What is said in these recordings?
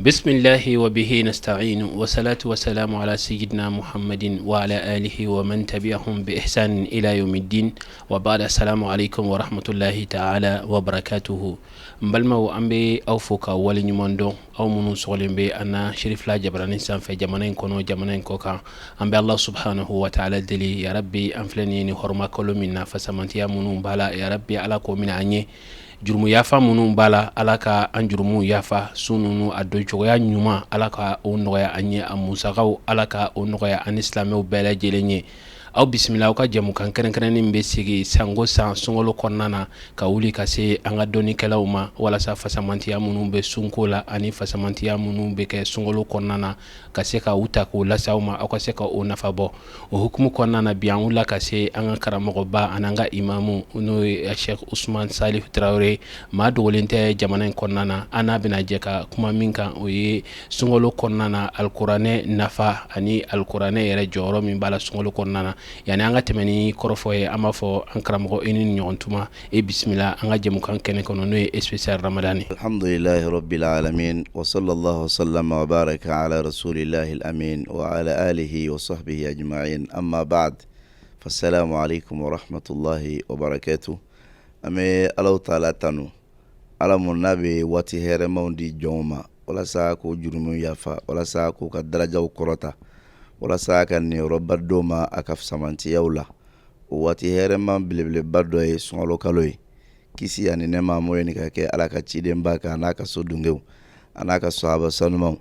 Bisimilahi wa bihi nasta'inu wa salatu wa salamu ala sayyidina muhammadin wa ala alihi wa man tabi'ahum bi ihsanin ila yawmiddin wa ba'da. Assalamu alaikum wa rahmatullahi ta'ala wa barakatuhu. N balimaw, an bɛ aw fo ka wale ɲuman dɔn, aw minnu sɔgɔlen bɛ an na Cherifla jabaranin sanfɛ, jamana in kɔnɔ, jamana in kɔ kan. An bɛ Allah subhanahu wa ta'ala deli, ya rabbi, an filɛ nin ye ni hɔrɔma kalo min na, fasamantiya minnu b'a la, ya rabbi, Ala k'o minɛ an ye. Jurumu yafa minnu b'a la, Ala ka an jurumu yafa. Sun ninnu a don cogoya ɲuman, Ala ka o nɔgɔya an ye. A musakaw, Ala ka o nɔgɔya an ni silamɛw bɛɛ lajɛlen ye. Aw bisimila aw ka jɛmukan kɛrɛnkɛrɛnnen bɛ sigi sango san sunkalo kɔnɔna na, ka wuli ka se an ka dɔnnikɛlaw ma, walasa fasamantiya minnu bɛ sunko la ani fasamantiya minnu bɛ kɛ sunkalo kɔnɔna na, ka se ka u ta k'o lase aw ma, aw ka se ka o nafa bɔ. O hukumu kɔnɔna na, bi an wulila ka se an ka karamɔgɔba ani an ka imamu, n'o ye Cheikh Ousmane Salif Traoré. Maa dogolen tɛ jamana in kɔnɔna na. An n'a bɛna jɛ ka kuma min kan, o ye sunkalo kɔnɔna na alikuranɛ nafa ani alikuranɛ yɛrɛ jɔyɔrɔ min b'a la sunkalo kɔnɔna na. Yanni an ka tɛmɛ ni kɔrɔfɔ ye, an b'a fɔ an karamɔgɔ, i ni ɲɔgɔn tuma, e bisimila an ka jɛmukan kɛnɛ kɔnɔ, n'o ye spécial Ramadan ye. Alhamdulilahi rabbil alamin wa sallallahu sallama wa baraka ala rasulillahi al-amin wa ala alihi wa sahbihi ajma'in, amma ba'd, fassalamu alaikum wa rahmatullahi wa barakatuh. An bɛ Alahu taala tanu, Ala mun n'a bɛ waati hɛrɛmaw di jɔnw ma walasa k'o jurumu yafa, walasa k'u ka darajaw kɔrɔta, walasa ka niyɔrɔba d'o ma a ka fisamantiyaw la. O waati hɛrɛma belebeleba dɔ ye sunkalo kalo ye. Kisi ani nɛɛma m'o ɲini ka kɛ Ala ka cidenba kan, n'a ka so dungew, a n'a ka sahaba sanumaw,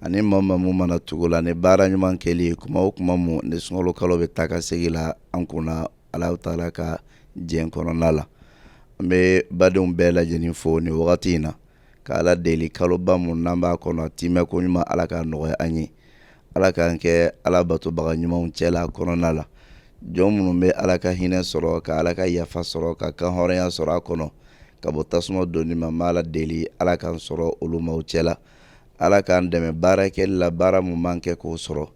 ani maa maa mun mana tugu la ni baara ɲuman kɛli ye, kuma o kuma mun ni sunkalo kalo bɛ taa ka segin la an kunna Alahu taala ka diɲɛ kɔnɔna la. An bɛ badenw bɛɛ lajɛlen fo nin wagati in na, ka Ala deli, kaloba mun n'an b'a kɔnɔ, timɛ ko ɲuman, Ala k'a nɔgɔya an ye. Ala k'an kɛ Ala batobaga ɲumanw cɛla kɔnɔna la, jɔn minnu bɛ Ala ka hinɛ sɔrɔ, ka Ala ka yafa sɔrɔ, ka kanhɔrɔnya sɔrɔ a kɔnɔ ka bɔ tasuma donni ma. N b'Ala deli, Ala k'an sɔrɔ olu maaw cɛla. Ala k'an dɛmɛ baara kɛli la, baara mun b'an kɛ k'o sɔrɔ.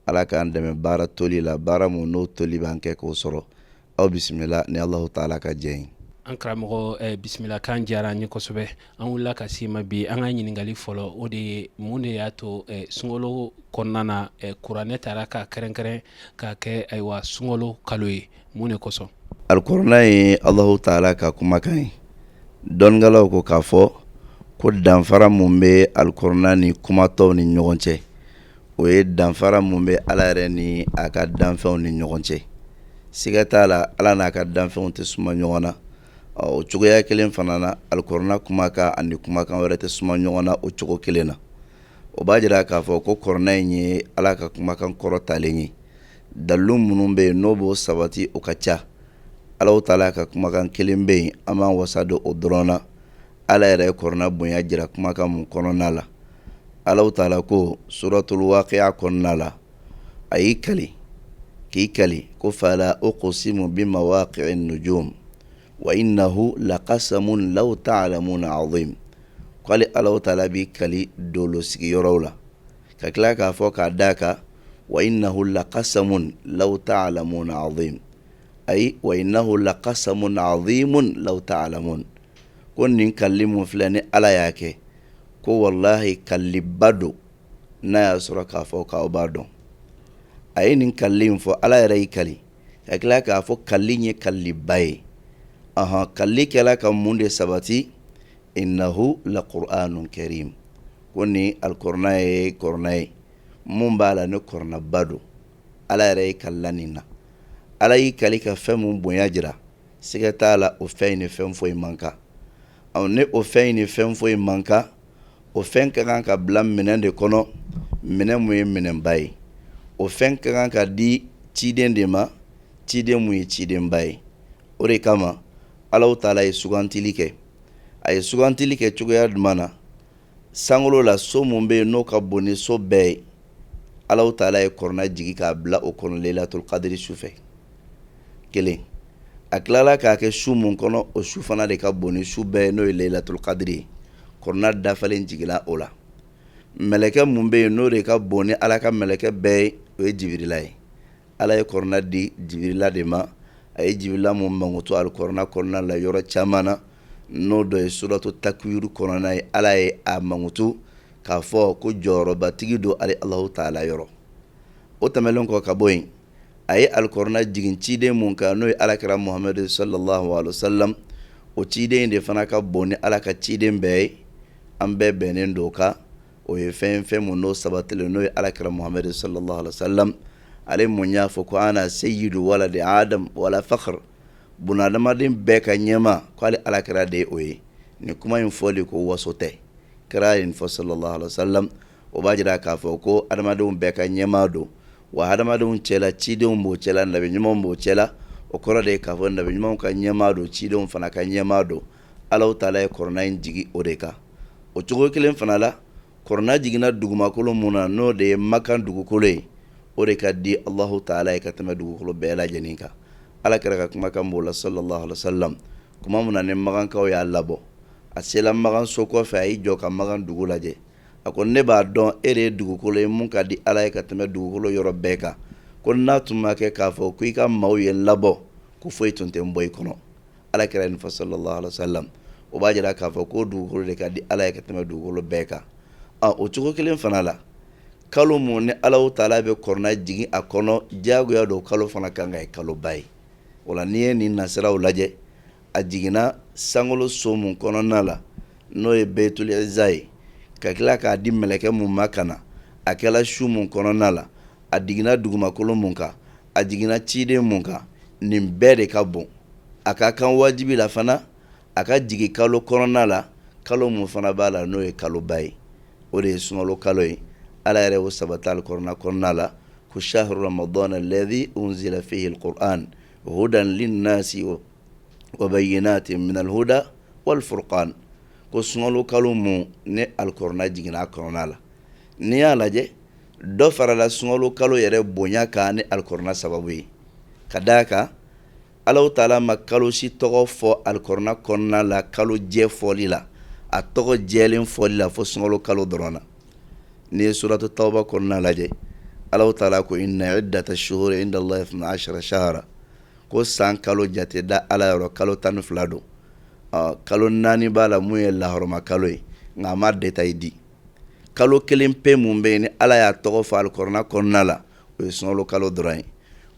Ala k'an dɛmɛ baara toli la, baara mun n'o toli b'an kɛ k'o sɔrɔ. Aw bisimila ni Alahu taala ka jɛn ye. An karamɔgɔ, bisimila kan diyara an ye kosɛbɛ. An wulila ka s'i ma bi. An ka ɲininkali fɔlɔ, o de ye: mun de y'a to sunkalo kɔnɔna na kuranɛ taara ka kɛrɛnkɛrɛn ka kɛ, ayiwa, sunkalo kalo ye? Mun de kosɔn? Alikuranɛ ye Alahu taala ka kumakan ye. Dɔnnikɛlaw ko k'a fɔ ko danfara mun bɛ alikuranɛ ni kumatɔw ni ɲɔgɔn cɛ, o ye danfara mun bɛ Ala yɛrɛ ni a ka danfɛnw ni ɲɔgɔn cɛ. Siga t'a la, Ala n'a ka danfɛnw tɛ suma ɲɔgɔn na. O cogoya kelen fana na, alikuranɛ kumakan ani kumakan wɛrɛ tɛ suma ɲɔgɔn na o cogo kelen na. O b'a jira k'a fɔ ko kuranɛ in ye Ala ka kumakan kɔrɔtalen ye. Dalilu minnu bɛ yen n'o b'o sabati, o ka ca. Alahu taala ka kumakan kelen bɛ yen, an b'an wasa don o dɔrɔn na. Ala yɛrɛ ye kuranɛ bonya jira kumakan mun kɔnɔna la, Alahu taala ko suratul waqi'a kɔnɔna la, a y'i kali, k'i kali ko fala uqsimu bi mawaqi'in nujum wa innahu laqasamun law ta'lamuna azim. K'ale Alahu taala b'i kali dolo sigiyɔrɔw la, ka tila k'a fɔ k'a d'a kan wa innahu laqasamun law ta'lamuna azim, ayi, wa innahu laqasamun azimun law ta'lamun, ko nin kalili mun filɛ ni Ala y'a kɛ, ko walahi kaliliba don, n'a y'a sɔrɔ k'a fɔ k'aw b'a dɔn. A ye nin kalili in fɔ, Ala yɛrɛ y'i kali ka tila k'a fɔ kalili in ye kaliliba ye. Ɔhɔn, kalili kɛla ka mun de sabati? Innahu la qur'anun karim, ko nin alikuranɛ ye kuranɛ ye mun b'a la ni kuranɛba don. Ala yɛrɛ y'i kalila nin na. Ala y'i kali ka fɛn mun bonya jira, siga t'a la, o fɛn in ni fɛn foyi man kan. Ni o fɛn in ni fɛn foyi man kan, o fɛn ka kan ka bila minɛn de kɔnɔ, minɛn mun ye minɛnba ye. O fɛn ka kan ka di ciden de ma, ciden mun ye cidenba ye. O de kama Alahu taala ye sugantili kɛ. A ye sugantili kɛ cogoya jumɛn na? Sankolo la, so mun bɛ yen n'o ka bon ni so bɛɛ ye, Alahu taala ye kuranɛ jigi k'a bila o kɔnɔ Lailatul Qadri su fɛ. Kelen, A tilala k'a kɛ su mun kɔnɔ, o su fana de ka bon ni su bɛɛ ye, n'o ye Laylatul Qadri ye. Kɔrɔna dafalen jiginna o la. Mɛlɛkɛ mun bɛ yen n'o de ka bon ni Ala ka mɛlɛkɛ bɛɛ ye, o ye Jibirila ye. Ala ye kɔrɔna di Jibirila de ma. A ye Jibirila mun mankutu alikɔrɔna kɔnɔna la yɔrɔ caman na, n'o dɔ ye suratu Takuwiru kɔnɔna ye. Ala ye a mankutu k'a fɔ ko jɔyɔrɔbatigi don ale Alahu taala yɔrɔ. O tɛmɛnen kɔ ka bɔ yen, a ye alikɔrɔna jigin ciden mun kan, n'o ye alakira Muhamadu sallallahu alaihi wasallam, o ciden de fana ka bon ni Ala ka ciden bɛɛ ye. An bɛɛ bɛnnen don o kan. O ye fɛn mun n'o sabatilen, n'o ye alakira Muhamadu sallallahu alaihi wasallam, ale mun y'a fɔ ko ana seyidu waladi adam wala fakhr, bunadamaden bɛɛ ka ɲɛmaa, ko ale alakira de ye o ye. Nin kuma in fɔli ko waso tɛ, kira ye nin fɔ sallallahu alaihi wasallam. O b'a jira k'a fɔ ko adamadenw bɛɛ ka ɲɛmaa don, wa adamadenw cɛla cidenw b'o cɛla, nabi ɲumanw b'o cɛla. O kɔrɔ de ye k'a fɔ nabi ɲumanw ka ɲɛmaa don, cidenw fana ka ɲɛmaa don. Alahu taala ye kɔrɔna in jigin o de kan. O cogo kelen fana la, kɔrɔna jiginna dugumakolo mun na, n'o de ye Makan dugukolo ye, o de ka di Alahu taala ye ka tɛmɛ dugukolo bɛɛ lajɛlen kan. Ala kira ka kumakan b'o la sallallahu alaihi wasallam, kuma mun na ni makankaw y'a labɔ, a sela Makan so kɔfɛ, a y'i jɔ ka Makan dugu lajɛ. A ko ne b'a dɔn e de ye dugukolo ye mun ka di Ala ye ka tɛmɛ dugukolo yɔrɔ bɛɛ kan. Ko n'a tun ma kɛ k'a fɔ ko i ka maaw ye n labɔ, ko foyi tun tɛ n bɔ i kɔnɔ. Ala kira nin fɔ sallallahu alaihi wasallam. O b'a jira k'a fɔ ko dugukolo de ka di Ala ye ka tɛmɛ dugukolo bɛɛ kan. O cogo kelen fana la, kalo mun ni Alahu taala bɛ kɔrɔna jigin a kɔnɔ, diyagoya don kalo fana kan ka kɛ kaloba ye. O la n'i ye nin nasiraw lajɛ, a jiginna sankolo so mun kɔnɔna la, n'o ye Beytul Iza ye, ka tila k'a di mɛlɛkɛ mun ma ka na, a kɛla su mun kɔnɔna la, a jiginna dugumakolo mun kan, a jiginna ciden mun kan, nin bɛɛ de ka bon. A ka kan wajibi la fana a ka jigin kalo kɔnɔna la, kalo mun fana b'a la n'o ye kaloba ye, o de ye sunkalo kalo ye. Ala yɛrɛ y'o sabati alikɔrɔna kɔnɔna la ko shahru ramadana alladhi unzila fihi alquran hudan linnasi wa bayyinatin min alhuda wal furqan, ko sunkalo kalo mun ni alikɔrɔna jiginna a kɔnɔna la. N'i y'a lajɛ, dɔ farala sunkalo kalo yɛrɛ bonya kan ni alikɔrɔna sababu ye, ka d'a kan Alahu taala ma kalo si tɔgɔ fɔ alikɔrɔna kɔnɔna la kalo jɛ fɔli la, a tɔgɔ jɛlen fɔli la, fo sunkalo kalo dɔrɔn na. N'i ye suratu tawba kɔnɔna lajɛ, Alahu taala ko inna iddata shuhuri inda Allahi ithna ashara shahara, ko san kalo jate da Ala yɔrɔ kalo 12 don. Kalo 4 b'a la mun ye lahɔrɔma kalo ye, nka a ma détail di. Kalo kelen pe mun bɛ yen ni Ala y'a tɔgɔ fɔ alikɔrɔna kɔnɔna la, o ye sunkalo kalo dɔrɔn ye.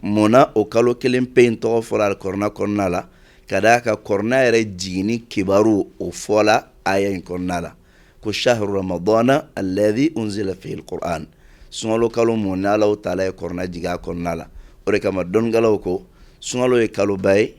Mun na o kalo kelen pe in tɔgɔ fɔra alikɔrɔna kɔnɔna la? Ka d'a kan kɔrɔna yɛrɛ jiginni kibaru o fɔla aya in kɔnɔna la, ko shahru ramadana alladhi unzila fihi alquran, sunkalo kalo mun ni Alahu taala ye kɔrɔna jigin a kɔnɔna la. O de kama dɔnnikɛlaw ko sunkalo ye kaloba ye,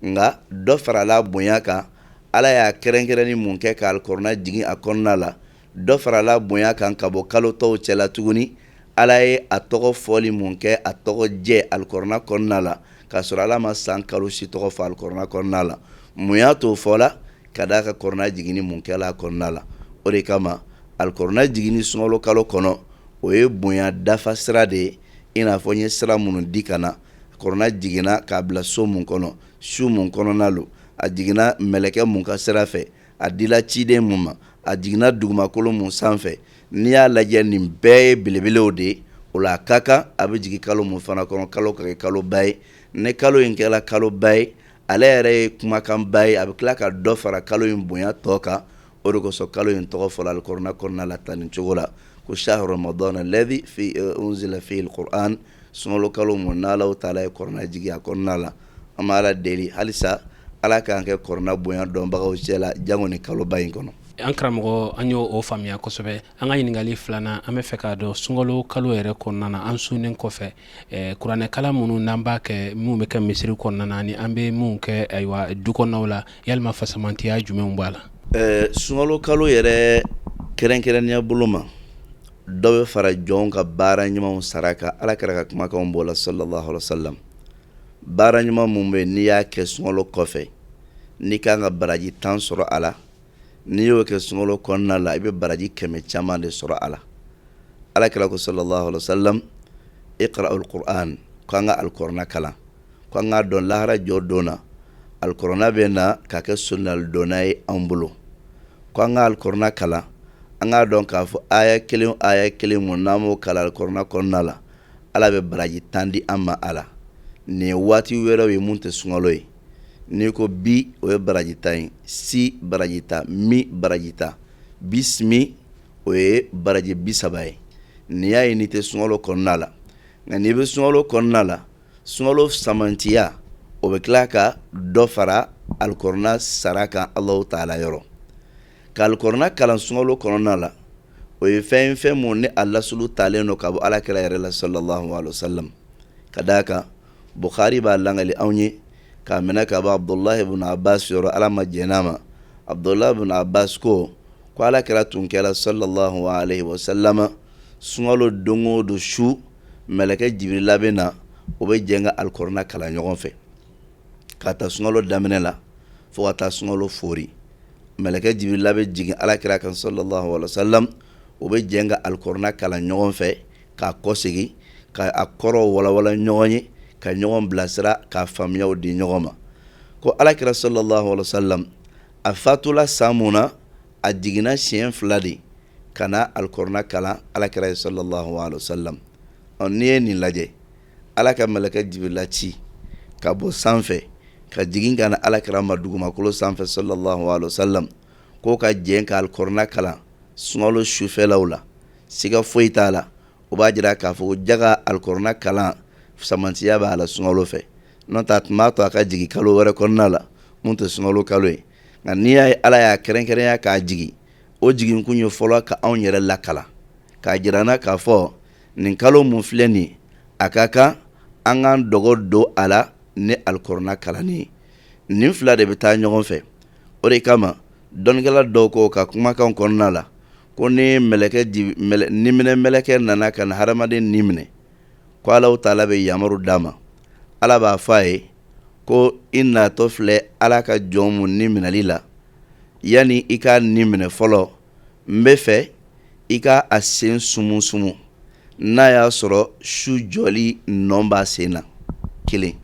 nka dɔ farala bonya kan. Ala y'a kɛrɛnkɛrɛnni mun kɛ ka alikɔrɔna jigin a kɔnɔna la, dɔ farala bonya kan ka bɔ kalo tɔw cɛla tuguni. Ala ye a tɔgɔ fɔli mun kɛ, a tɔgɔ jɛ alikɔrɔna kɔnɔna la, k'a sɔrɔ Ala ma san kalo si tɔgɔ fɔ alikɔrɔna kɔnɔna la. Mun y'a t'o fɔla? Ka d'a kan kɔrɔna jiginni mun kɛla a kɔnɔna la. O de kama alikɔrɔna jiginni sunkalo kalo kɔnɔ, o ye bonya dafa sira de ye, i n'a fɔ n ye sira minnu di ka na. Kɔrɔna jiginna k'a bila so mun kɔnɔ, su mun kɔnɔna lo, a jiginna mɛlɛkɛ mun ka sira fɛ, a dila ciden mun ma, a jiginna dugumakolo mun sanfɛ. N'i y'a lajɛ, nin bɛɛ ye belebelew de ye. O la a ka kan a bɛ jigin kalo mun fana kɔnɔ, kalo ka kɛ kaloba ye. Ni kalo in kɛra kaloba ye, ale yɛrɛ ye kumakanba ye, a bɛ tila ka dɔ fara kalo in bonya tɔ kan. O de kosɔn kalo in tɔgɔ fɔra alikɔrɔna kɔnɔna la tan nin cogo la, ko shahru ramadana alladhi fi unzila fihi alquran, sunkalo kalo mun n'Alahu taala ye kɔrɔna jigin a kɔnɔna la. An bɛ Ala deli halisa Ala k'an kɛ kɔrɔna bonya dɔnbagaw cɛ la, jango ni kaloba in kɔnɔ. An karamɔgɔ, an y'o faamuya kosɛbɛ. An ka ɲininkali filanan, an bɛ fɛ k'a dɔn sunkalo kalo yɛrɛ kɔnɔna na, an sunnen kɔfɛ, kuranɛkalan minnu n'an b'a kɛ, minnu bɛ kɛ misiri kɔnɔna na, ani an bɛ minnu kɛ ayiwa du kɔnɔnaw la, yalima fasamantiya jumɛnw b'a la? Sunkalo kalo yɛrɛ kɛrɛnkɛrɛnnenya bolo ma, dɔ bɛ fara jɔnw ka baara ɲumanw sara kan. Ala kira ka kumakanw b'o la sallallahu alaihi wasallam. Baara ɲuman mun bɛ n'i y'a kɛ sunkalo kɔfɛ, n'i kan ka baraji 10 sɔrɔ a la, n'i y'o kɛ sunkalo kɔnɔna la, i bɛ baraji 100 caman de sɔrɔ a la. Ala kira ko sallallahu alaihi wasallam, iqra'ul qur'an, ko an ka alikɔrɔna kalan, ko an k'a dɔn lahara jɔ don na. Alikɔrɔna bɛ na ka kɛ solinalidonna ye an bolo, ko an ka alikɔrɔna kalan, an k'a dɔn k'a fɔ aya kelen, aya kelen mun n'an b'o kalan alikɔrɔna kɔnɔna la, Ala bɛ baraji 10 di an ma a la. Nin ye waati wɛrɛw ye mun tɛ sunkalo ye. N'i ko bi, o ye baraji 10 ye, si baraji 10, mi baraji 10, bisimi o ye baraji 30 ye. N'i y'a ye n'i tɛ sunkalo kɔnɔna la, nka n'i bɛ sunkalo kɔnɔna la, sunkalo samantiya o bɛ tila ka dɔ fara alikɔrɔna sara kan Alahu taala yɔrɔ. Ka alikɔrɔna kalan sunkalo kɔnɔna la, o ye fɛn ye, fɛn mun ni a lasulu talen don ka bɔ Ala kira yɛrɛ la sallallahu alaihi wasallam. Ka d'a kan Bukhari b'a langali anw ye k'a minɛ ka bɔ Abdulahi ibn Abbas yɔrɔ, Ala ma jɛn'a ma. Abdulahi ibn Abbas ko ko Ala kira tun kɛra sallallahu alaihi wasallam sunkalo don o don su, mɛlɛkɛ Jibirila bɛ na, o bɛ jɛ ka alikɔrɔna kalan ɲɔgɔn fɛ k'a ta sunkalo daminɛ la fo ka taa sunkalo fori. Mɛlɛkɛ Jibirila bɛ jigin Ala kira kan sallallahu alaihi wasallam, o bɛ jɛ ka alikɔrɔna kalan ɲɔgɔn fɛ k'a kɔsegin, ka a kɔrɔ walawala ɲɔgɔn ye, ka ɲɔgɔn bilasira, k'a faamuyaw di ɲɔgɔn ma. Ko Ala kira sallallahu alaihi wasallam a fatula san mun na, a jiginna siɲɛ fila de ka na alikɔrɔna kalan Ala kira ye sallallahu alaihi wasallam. Ɔ, n'i ye nin lajɛ, Ala ka mɛlɛkɛ Jibirila ci ka bɔ sanfɛ ka jigin ka na Ala kira ma dugumakolo sanfɛ sallallahu alaihi wasallam, k'o ka jɛn ka alikɔrɔna kalan sunkalo sufɛlaw la, siga foyi t'a la, o b'a jira k'a fɔ ko jaga alikɔrɔna kalan samantiya b'a la sunkalo fɛ. N'o tɛ, a tun b'a to a ka jigin kalo wɛrɛ kɔnɔna la mun tɛ sunkalo kalo ye. Nka n'i y'a ye Ala y'a kɛrɛnkɛrɛnya k'a jigin, o jiginkun ye fɔlɔ ka anw yɛrɛ lakalan, k'a jira an na k'a fɔ nin kalo mun filɛ nin ye, a ka kan an k'an dɔgɔ don a la ni alikɔrɔna kalanni ye. Nin fila de bɛ taa ɲɔgɔn fɛ. O de kama dɔnnikɛla dɔw ko ka kumakan kɔnɔna la ko ni mɛlɛkɛ niminɛ mɛlɛkɛ nana ka na hadamaden ni minɛ, ko Alahu taala bɛ yamaru d'a ma. Ala b'a fɔ a ye ko i natɔ filɛ Ala ka jɔn mun ni minɛli la, yanni i k'a ni minɛ fɔlɔ, n bɛ fɛ i ka a sen sumusumu n'a y'a sɔrɔ su jɔli nɔ b'a sen na. Kelen,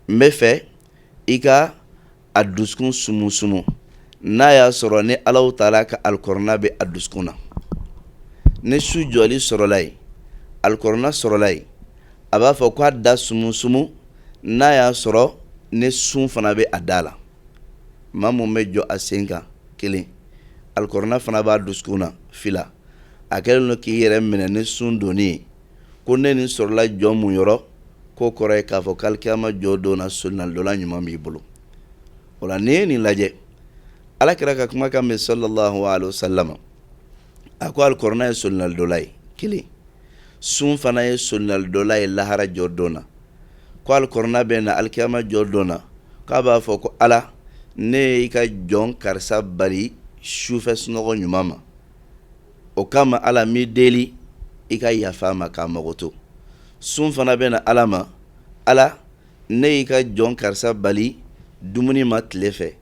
n bɛ fɛ i ka a dusukun sumusumu n'a y'a sɔrɔ ni Alahu taala ka alikɔrɔna bɛ a dusukun na. Ni su jɔli sɔrɔla yen, alikɔrɔna sɔrɔla yen, a b'a fɔ k'a da sumusumu n'a y'a sɔrɔ ni sun fana bɛ a da la. Maa mun bɛ jɔ a sen kan, kelen, alikɔrɔna fana b'a dusukun na, fila, a kɛlen don k'i yɛrɛ minɛ ni sun donni ye, ko ni nin sɔrɔla jɔn mun yɔrɔ, k'o kɔrɔ ye k'a fɔ k'alikiyama jɔ don na solinalidɔla ɲuman b'i bolo. O la n'i ye nin lajɛ, Ala kira ka kumakan bɛ sallallahu alaihi wasallam, a ko alikɔrɔna ye solinalidɔla ye, kelen, sun fana ye solinalidɔla ye lahara jɔ don na. Ko alikɔrɔna bɛ na alikiyama jɔ don na, k'a b'a fɔ ko Ala, ne ye i ka jɔn karisa bali sufɛ sunɔgɔ ɲuman ma, o kama Ala n b'i deli i ka yafa a ma k'a mago to. Sun fana bɛ na Ala ma, Ala, ne y'i ka jɔn karisa bali dumuni ma tile fɛ,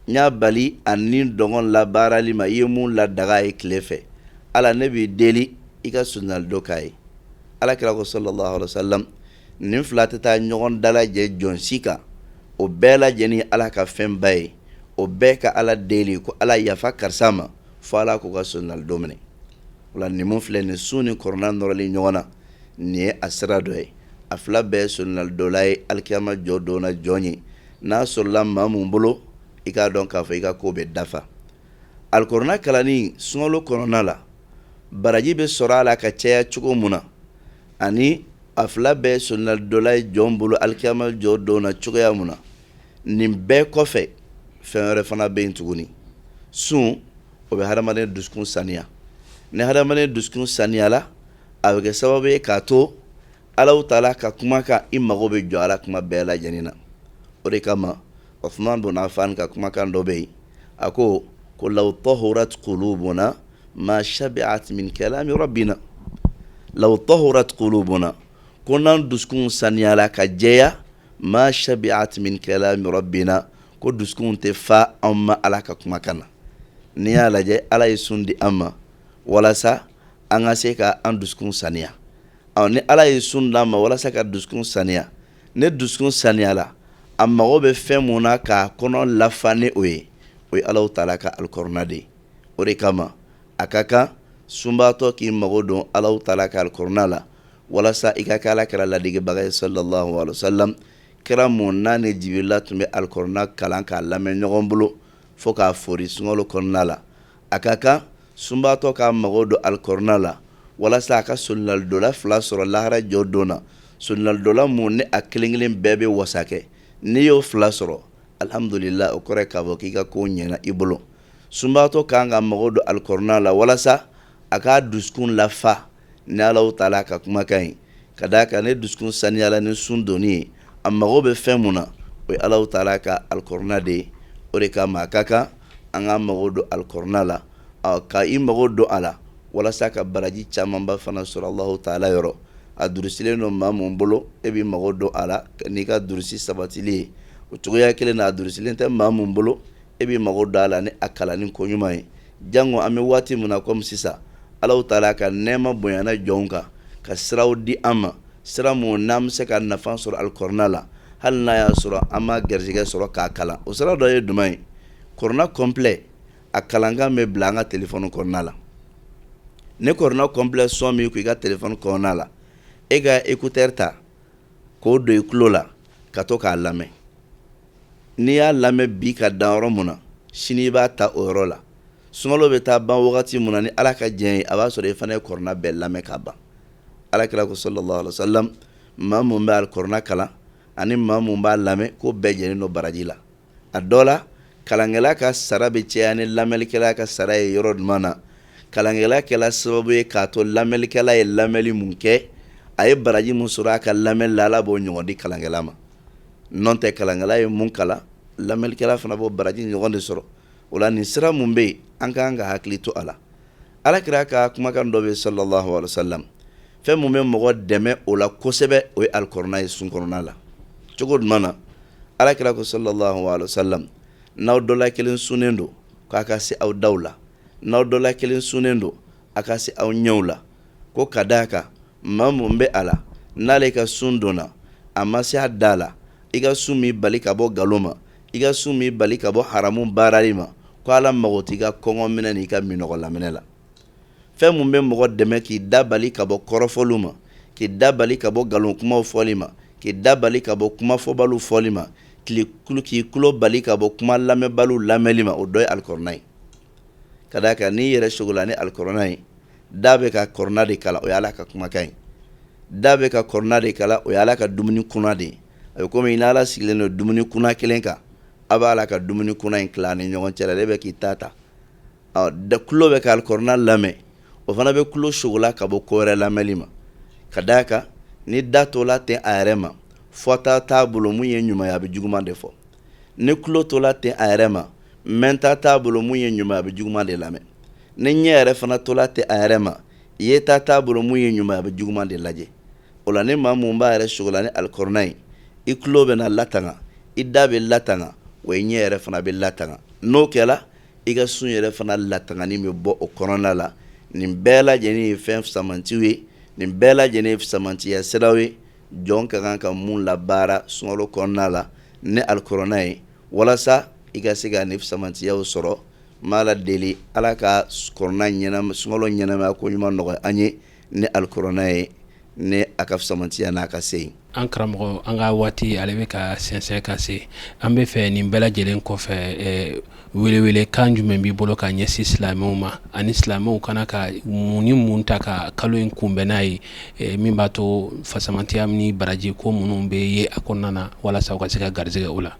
n y'a bali a ni dɔngɔ labaarali ma, i ye mun ladaga a ye tile fɛ, Ala ne b'i deli i ka solinalidon k'a ye. Ala kira ko sallallahu alaihi wasallam, nin fila tɛ taa ɲɔgɔn dalajɛ jɔn si kan, o bɛɛ lajɛlen Ala ka fɛnba ye, o bɛɛ ka Ala deli ko Ala yafa karisa ma, fo Ala k'u ka solinalidon minɛ. O la nin mun filɛ nin, sun ni kɔrɔna nɔrɔli ɲɔgɔn na, nin ye a sira dɔ ye. A fila bɛɛ solinalidɔla ye alikiyama jɔ don na jɔn ye. N'a sɔrɔla maa mun bolo, i k'a dɔn k'a fɔ i ka ko bɛ dafa. Alikɔrɔna kalanni sunkalo kɔnɔna la, baraji bɛ sɔrɔ a la ka caya cogo mun na, ani a fila bɛɛ solinalidɔla ye jɔn bolo alikiyama jɔ don na cogoya mun na, nin bɛɛ kɔfɛ fɛn wɛrɛ fana bɛ yen tuguni. Sun, o bɛ hadamaden dusukun saniya. Ni hadamaden dusukun saniyala, a bɛ kɛ sababu ye k'a to Alahu taala ka kumakan i mago bɛ jɔ a la kuma bɛɛ lajɛlen na. O de kama Usman bun Affan ka kumakan dɔ bɛ yen, a ko ko law tahurat qulubuna ma shabi'at min kalami rabbina. Law tahurat qulubuna, ko n'an dusukun saniyala ka jɛya, ma shabi'at min kalami rabbina, ko dusukun tɛ fa an ma Ala ka kumakan na. N'i y'a lajɛ, Ala ye sun di an ma walasa an ka se ka an dusukun saniya. Ɔ, ni Ala ye sun d'an ma walasa ka dusukun saniya, ni dusukun saniyala, A mago bɛ fɛn mun na k'a kɔnɔ lafa ni o ye, o ye Alahu taala ka alikɔrɔna de ye. O de kama a ka kan sunbaatɔ k'i mago don Alahu taala ka alikɔrɔna la, walasa i ka kɛ Ala kira ladegebaga ye sallallahu alaihi wasallam, kira mun n'a ni Jibirila tun bɛ alikɔrɔna kalan k'a lamɛn ɲɔgɔn bolo fo k'a fori sunkalo kɔnɔna la. A ka kan sunbaatɔ k'a mago don alikɔrɔna la walasa a ka solinalidola fila sɔrɔ lahara jɔ don na, solinalidola mun ni a kelen kelen bɛɛ bɛ wasa kɛ. N'i y'o fila sɔrɔ, alhamdulila, o kɔrɔ ye k'a fɔ k'i ka ko ɲɛna i bolo. Sunbaatɔ kan ka mago don alikɔrɔna la walasa a k'a dusukun lafa ni Alahu taala ka kumakan ye, ka d'a kan ni dusukun saniyala ni sun donni ye, a mago bɛ fɛn mun na, o ye Alahu taala ka alikɔrɔna de ye. O de kama a ka kan an k'an mago don alikɔrɔna la, ka i mago don a la walasa ka baraji camanba fana sɔrɔ Alahu taala yɔrɔ. A durusilen don maa mun bolo, e b'i mago don a la n'i ka durusi sabatili ye. O cogoya kelen na, a durusilen tɛ maa mun bolo, e b'i mago don a la ni a kalanni ko ɲuman ye. Jango an bɛ waati min na komi sisan, Alahu taala ka nɛɛma bonyana jɔnw kan ka siraw di an ma, sira mun n'an bɛ se ka nafa sɔrɔ alikɔrɔna la, hali n'a y'a sɔrɔ an ma garijɛgɛ sɔrɔ k'a kalan. O sira dɔ ye jumɛn ye? Kɔrɔna complet a kalankan bɛ bila an ka telefɔni kɔnɔna la. Ni kɔrɔna complet son b'i kun i ka telefɔni kɔnɔna la, e ka écouteur ta k'o don i tulo la ka to k'a lamɛn. N'i y'a lamɛn bi ka dan yɔrɔ mun na, sini i b'a ta o yɔrɔ la. Sunkalo bɛ taa ban wagati mun na, ni Ala ka jɛn ye, a b'a sɔrɔ i fana ye kɔrɔna bɛɛ lamɛn ka ban. Ala kira ko sallallahu alaihi wasallam, maa mun bɛ alikɔrɔna kalan ani maa mun b'a lamɛn, k'o bɛɛ jɛlen don baraji la. A dɔ la, kalankɛla ka sara bɛ caya ni lamɛnlikɛla ka sara ye yɔrɔ jumɛn na? Kalankɛla kɛla sababu ye k'a to lamɛnlikɛla ye lamɛnli mun kɛ, a ye baraji mun sɔrɔ a ka lamɛnli la, Ala b'o ɲɔgɔn di kalankɛla ma. N'o tɛ, kalankɛla ye mun kalan, lamɛnlikɛla fana b'o baraji ɲɔgɔn de sɔrɔ. O la, nin sira mun bɛ yen, an ka kan ka hakili to a la. Ala kira ka kumakan dɔ bɛ sallallahu alaihi wasallam, fɛn mun bɛ mɔgɔ dɛmɛ o la kosɛbɛ, o ye alikɔrɔna ye sun kɔnɔna la. Cogo jumɛn na? Ala kira ko sallallahu alaihi wasallam, n'aw dɔ la kelen sunnen don, k'a ka se aw daw la. N'aw dɔ la kelen sunnen don, a ka se aw ɲɛw la. Ko ka d'a kan maa mun bɛ a la, n'ale ka sun donna, a ma se a da la, i ka sun m'i bali ka bɔ nkalon ma, i ka sun m'i bali ka bɔ haramu baarali ma, ko Ala mago t'i ka kɔngɔ minɛ n'i ka minɔgɔ laminɛ la. Fɛn mun bɛ mɔgɔ dɛmɛ k'i da bali ka bɔ kɔrɔfɔliw ma, k'i da bali ka bɔ nkalon kumaw fɔli ma, k'i da bali ka bɔ kumafɔbaliw fɔli ma, k'i tulo bali ka bɔ kuma lamɛnbaliw lamɛnli ma, o dɔ ye alikɔrɔna ye. Ka d'a kan n'i yɛrɛ sogola ni alikɔrɔna ye, da bɛ ka kɔrɔna de kalan, o ye Ala ka kumakan ye. Da bɛ ka kɔrɔna de kalan, o ye Ala ka dumuni kunna de ye. A bɛ komi i n'Ala sigilen don dumuni kunna kelen kan, a b'a la ka dumuni kunna in tila ni ɲɔgɔn cɛ la, e bɛ k'i ta ta. Da tulo bɛ ka alikɔrɔna lamɛn, o fana bɛ tulo sogola ka bɔ ko wɛrɛ lamɛnli ma. Ka d'a kan ni da tola ten a yɛrɛ ma, fɔta t'a bolo mun ye ɲuman ye, a bɛ juguman de fɔ. Ni tulo tola ten a yɛrɛ ma, mɛnta t'a bolo mun ye ɲuman ye, a bɛ juguman de lamɛn. Ni ɲɛ yɛrɛ fana tola ten a yɛrɛ ma, yeta t'a bolo mun ye ɲuman ye, a bɛ juguman de lajɛ. O la, ni maa mun b'a yɛrɛ sogola ni alikɔrɔna ye, i tulo bɛna latanga, i da bɛ latanga, wa i ɲɛ yɛrɛ fana bɛ latanga. N'o kɛra, i ka sun yɛrɛ fana latangani bɛ bɔ o kɔnɔna la. Nin bɛɛ lajɛlen ye fɛn fisamantiw ye, nin bɛɛ lajɛlen ye fisamantiya siraw ye, jɔn ka kan ka mun labaara sunkalo kɔnɔna la ni alikɔrɔna ye, walasa i ka se ka nin fisamantiyaw sɔrɔ. N b'Ala deli, Ala ka kɔrɔna ɲɛnama, sunkalo ɲɛnamaya ko ɲuman nɔgɔya an ye ni alikɔrɔna ye, ni a ka fisamantiya n'a ka se. An karamɔgɔ, an ka waati ale bɛ ka sɛnsɛn ka se. An bɛ fɛ nin bɛɛ lajɛlen kɔfɛ, welewelekan jumɛn b'i bolo ka ɲɛsin silamɛw ma, ani silamɛw kana ka mun ni mun ta ka kalo in kunbɛn n'a ye, min b'a to fasamantiya ni baraji ko minnu bɛ ye a kɔnɔna na, walasa u ka se ka garisɛgɛ o la?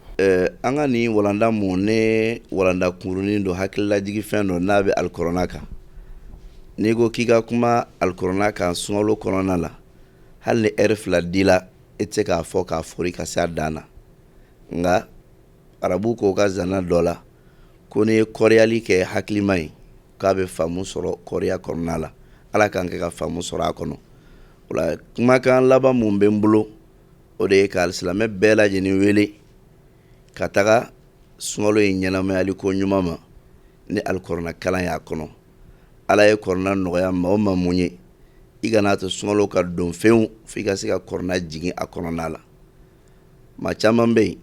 An ka nin walanda mun ne walanda kunkurunin don, hakililajigi fɛn don n'a bɛ alikɔrɔna kan. N'i ko k'i ka kuma alikɔrɔna kan sunkalo kɔnɔna la, hali ni ɛri 2 dila, e tɛ se k'a fɔ k'a fori ka se a dan na. Nka arabu ko ka zana dɔ la ko n'i ye kɔriyali kɛ hakilima ye, k'a bɛ faamu sɔrɔ kɔriya kɔnɔna la. Ala k'an kɛ ka faamu sɔrɔ a kɔnɔ. O la, kumakan laban mun bɛ n bolo, o de ye ka silamɛ bɛɛ lajɛlen wele ka taga sunkalo in ɲɛnamayali ko ɲuman ma ni alikɔrɔna kalan y'a kɔnɔ. Ala ye kɔrɔna nɔgɔya maa o maa mun ye, i kana to sunkalo ka don fewu f'i ka se ka kɔrɔna jigin a kɔnɔna la. Maa caman bɛ yen,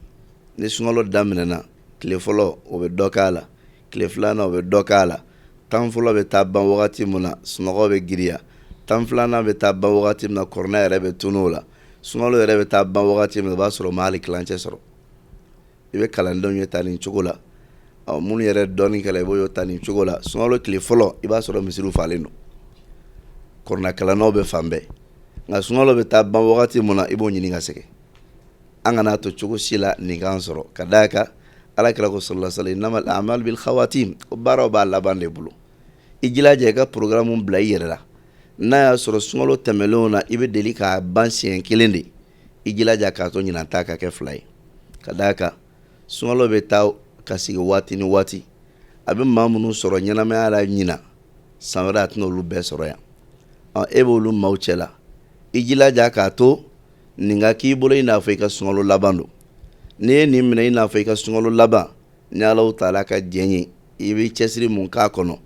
Ni sunkalo daminɛna, tile fɔlɔ o bɛ dɔ k'a la, tile filanan o bɛ dɔ k'a la, 10 fɔlɔ bɛ taa ban wagati min na, sunɔgɔ bɛ giriya, 12nan bɛ taa ban wagati min na, kɔrɔna yɛrɛ bɛ tunu o la, sunkalo yɛrɛ bɛ taa ban wagati min na, o b'a sɔrɔ o ma hali tilancɛ sɔrɔ. I bɛ kalandenw ye tan nin cogo la, ɔ minnu yɛrɛ dɔɔni kɛla i b'o ye tan nin cogo la. Sunkalo tile fɔlɔ i b'a sɔrɔ misiriw falen don, kɔrɔna kalannaw bɛ fan bɛɛ, nka sunkalo bɛ taa ban wagati min na, i b'o ɲini ka sɛgɛn. An kana to cogo si la nin k'an sɔrɔ, ka d'a kan ala kira ko sallallahu alaihi wasallam, innamal a'malu bil khawatim, ko baaraw b'a laban de bolo. I jilaja i ka programme bila i yɛrɛ la. N'a y'a sɔrɔ sunkalo tɛmɛnlenw na i bɛ deli k'a ban siɲɛ kelen de, i jilaja k'a to ɲinan ta ka kɛ fila ye, ka d'a kan sunkalo bɛ taa ka sigi waati ni waati. A bɛ maa minnu sɔrɔ ɲɛnamaya la ɲinan, san wɛrɛ a tɛna olu bɛɛ sɔrɔ yan. E b'olu maaw cɛ la, i jilaja k'a to nin ka k'i bolo i n'a fɔ i ka sunkalo laban don. N'i ye nin minɛ i n'a fɔ i ka sunkalo laban, ni Alahu taala ka jɛn ye, i bɛ cɛsiri mun k'a kɔnɔ,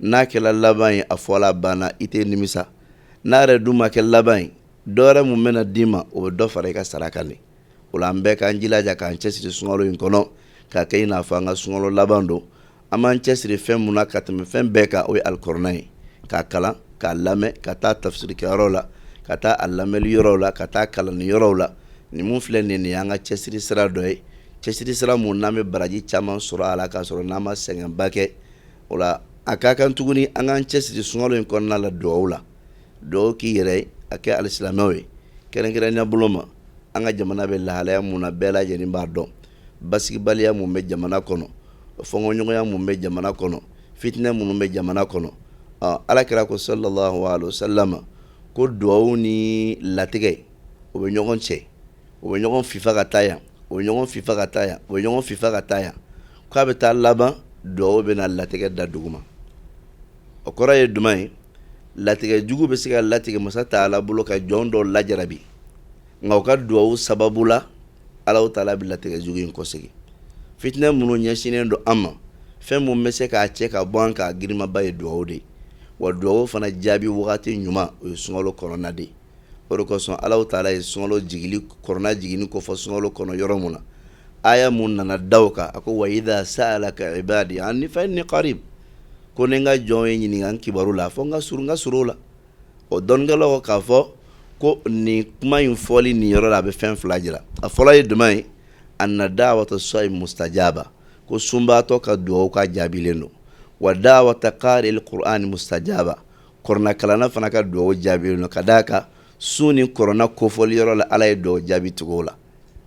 n'a kɛla laban ye, a fɔla a banna, i tɛ nimisa. N'a yɛrɛ dun ma kɛ laban ye, dɔ wɛrɛ mun bɛna d'i ma, o bɛ dɔ fara i ka sara kan de. O la an bɛɛ k'an jilaja k'an cɛsiri sunkalo in kɔnɔ k'a kɛ i n'a fɔ an ka sunkalo laban don. An b'an cɛsiri fɛn mun na ka tɛmɛ fɛn bɛɛ kan, o ye alikɔrɔna ye, k'a kalan, k'a lamɛn, ka taa tafsirikɛyɔrɔ la, ka taa a lamɛnli yɔrɔw la, ka taa kalanni yɔrɔw la. Nin mun filɛ nin ye an ka cɛsiri sira dɔ ye, cɛsiri sira mun n'an bɛ baraji caman sɔrɔ a la k'a sɔrɔ n'an ma sɛgɛnba kɛ. O la a ka kan tuguni an k'an cɛsiri sunkalo in kɔnɔna la dugawu la. Dugawu k'i yɛrɛ ye, a kɛ alisilamɛw ye, kɛrɛnkɛrɛnnenya bolo ma an ka jamana bɛ lahalaya mun na, bɛɛ lajɛlen b'a dɔn. Basigibaliya mun bɛ jamana kɔnɔ, fɔnkɔɲɔgɔnya mun bɛ jamana kɔnɔ, fitinɛ minnu bɛ jamana kɔnɔ. Ala kira ko sallallahu alaihi wasallam ko dugawu ni latigɛ o bɛ ɲɔgɔn cɛ, o bɛ ɲɔgɔn fifa ka taa yan, o bɛ ɲɔgɔn fifa ka taa yan, o bɛ ɲɔgɔn fifa ka taa yan, k'a bɛ taa laban dugawu bɛna latigɛ da duguma. O kɔrɔ ye jumɛn ye? Latigɛ jugu bɛ se ka latigɛ masa taala bolo ka jɔn dɔ lajarabi, nka o ka dugawu sababu la Alahu taala bɛ latigɛ jugu in kɔsegin. Fitinɛ minnu ɲɛsinnen don an ma, fɛn mun bɛ se k'a cɛ ka bɔ an kan, girimaba ye dugawu de ye. Wa dugawu fana jaabi wagati ɲuman, o ye sunkalo kɔnɔna de ye. O de kosɔn Alahu taala ye sunkalo jigili, kɔrɔna jiginni kofɔ sunkalo kɔnɔ yɔrɔ mun na, aya mun nana da o kan, a ko wa idha sa'alaka ibadi anni fa inni qarib, ko ni n ka jɔn ye ɲininka n kibaru la, a fɔ n ka surun, n ka surun o la. O dɔnnikɛlaw ko k'a fɔ ko nin kuma in fɔli nin yɔrɔ la, a bɛ fɛn fila jira. A fɔlɔ ye jumɛn ye? Anna da'wata sa'im mustajaba, ko sunbaatɔ ka dugawu ka jaabilen don. Wa da'wata qari'il qur'ani mustajaba, kɔrɔna kalanna fana ka dugawu jaabilen don, ka d'a kan sun ni kɔrɔna kofɔli yɔrɔ la, Ala ye dugawu jaabi tugu o la.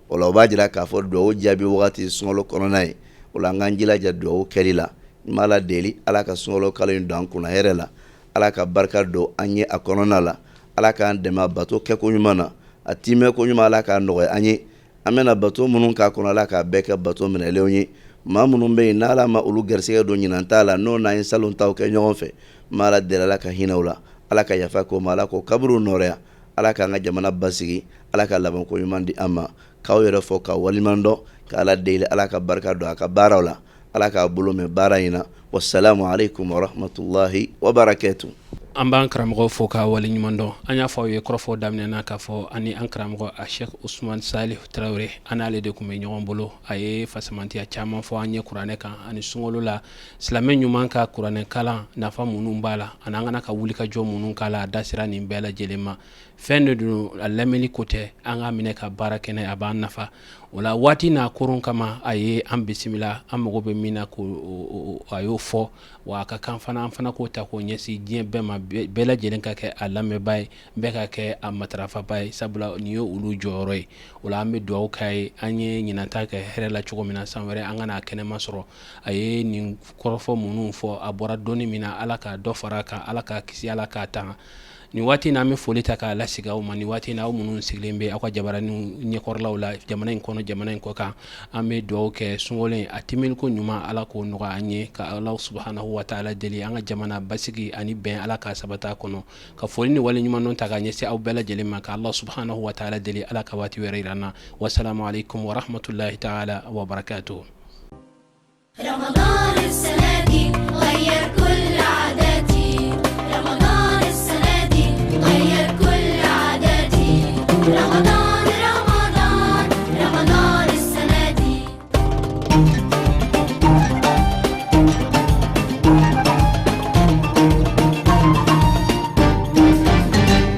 O la o b'a jira k'a fɔ dugawu jaabi wagati sunkalo kɔnɔna ye. O la an k'an jilaja dugawu kɛli la. N b'Ala deli, Ala ka sunkalo kalo in don an kunna hɛrɛ la, Ala ka barika don an ye a kɔnɔna la, Ala k'an dɛmɛ a bato kɛko ɲuman na, a timɛ ko ɲuman Ala k'a nɔgɔya an ye. An bɛna bato minnu k'a kɔnɔ, Ala k'a bɛɛ kɛ bato minɛlenw ye. Maa minnu bɛ yen n'Ala ma olu garisɛgɛ don ɲinan ta la, n'o n'an ye salon taw kɛ ɲɔgɔn fɛ, n b'Ala deli Ala ka hinɛ u la, Ala ka yafa k'o ma, Ala k'o kaburu nɔrɔya, Ala k'an ka jamana basigi, Ala ka labanko ɲuman di an ma. K'aw yɛrɛ fɔ k'aw waleɲuman dɔn, ka Ala deli Ala ka barika don a ka baaraw la, Ala k'a bolo mɛn baara in na. Wasalamu aleykum warahmatulahi wabarakatu. An b'an karamɔgɔ fo k'a waleɲuman dɔn. An y'a fɔ aw ye kɔrɔfɔ daminɛ na k'a fɔ ani an karamɔgɔ a Sheikh Usman Salihu Tarawele, an n'ale de tun bɛ ɲɔgɔn bolo. A ye fasamantiya caman fɔ an ye kuranɛ kan ani sunkalo la silamɛ ɲuman ka kuranɛ kalan nafa minnu b'a la, ani an kana ka wulikajɔ minnu k'a la. A da sera nin bɛɛ lajɛlen ma. Fɛn de don, a lamɛnni ko tɛ, an k'a minɛ ka baara kɛ, a b'an nafa. O la waati n'a koron kama, a ye an bisimila, an mago bɛ min na ko a y'o fɔ. Wa a ka kan fana an fana k'o ta k'o ɲɛsin diɲɛ bɛɛ ma, bɛɛ lajɛlen ka kɛ a lamɛnbaa ye, bɛɛ ka kɛ a matarafabaa ye, sabula nin ye olu jɔyɔrɔ ye. O la an bɛ dugawu k'a ye, an ye ɲinan ta kɛ hɛrɛ la cogo min na, san wɛrɛ an ka n'a kɛnɛma sɔrɔ. A ye nin kɔrɔfɔ minnu fɔ, a bɔra dɔnni min na, Ala ka dɔ fara a kan, Ala k'a kisi, Ala k'a tanga. Nin waati in na, an bɛ foli ta k'a lasegin aw ma. Nin waati in na, aw minnu sigilen bɛ aw ka jabaraninw ɲɛkɔrɔlaw la, jamana in kɔnɔ, jamana in kɔ kan, an bɛ dugawu kɛ sunkalo in a timeliko ɲuman, Ala k'o nɔgɔya an ye, ka Ala subahanahu wa taala deli an ka jamana basigi ani bɛn, Ala k'a sabati a kɔnɔ. Ka foli ni waleɲumandɔn ta k'a ɲɛsin aw bɛɛ lajɛlen ma, ka Ala subahanahu wa taala deli Ala ka waati wɛrɛ jira an na. Wasalamu aleykum warahmatulahi taala wabarakatuhu. Thank you.